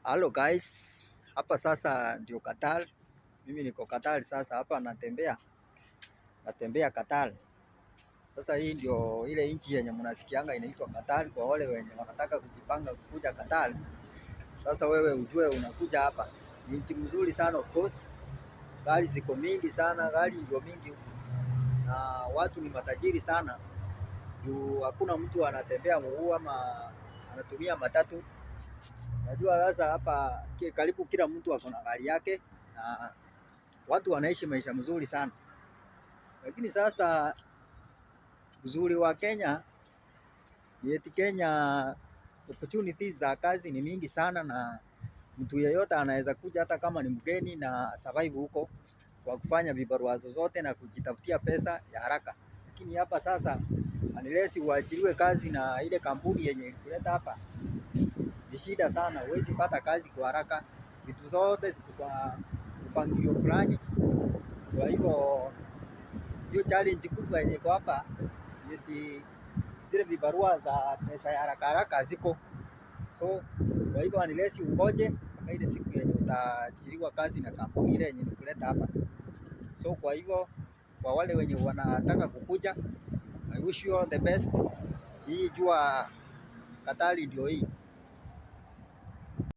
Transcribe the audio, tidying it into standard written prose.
Hello guys, hapa sasa ndio Qatar. Mimi niko Qatar sasa, hapa natembea, natembea Qatar. Sasa hii ndio ile nchi yenye mnasikianga inaitwa Qatar, kwa wale wenye wanataka kujipanga kukuja Qatar. Sasa wewe ujue unakuja hapa, ni nchi mzuri sana of course. Gari ziko mingi sana, gari ndio mingi huku na watu ni matajiri sana juu hakuna mtu anatembea mguu ama anatumia matatu. Najua sasa hapa karibu kila mtu ako na gari yake na watu wanaishi maisha mzuri sana. Lakini sasa uzuri wa Kenya ni eti Kenya opportunities za kazi ni mingi sana, na mtu yeyote anaweza kuja hata kama ni mgeni na survive huko kwa kufanya vibarua zozote na kujitafutia pesa ya haraka. Lakini hapa sasa unless uajiriwe kazi na ile kampuni yenye ilikuleta hapa ni shida sana, huwezi pata kazi kwa haraka. Vitu zote ziko kwa mpangilio fulani. Kwa hivyo hiyo challenge kubwa yenye iko hapa ni eti zile vibarua za pesa ya haraka haraka ziko. So kwa hivyo unless ungoje mpaka ile siku yenye utaajiriwa kazi na kampuni ile yenye ilikuleta hapa. So kwa hivyo kwa wale wenye wanataka kukuja, I wish you all the best. Hii jua Katari ndio hii.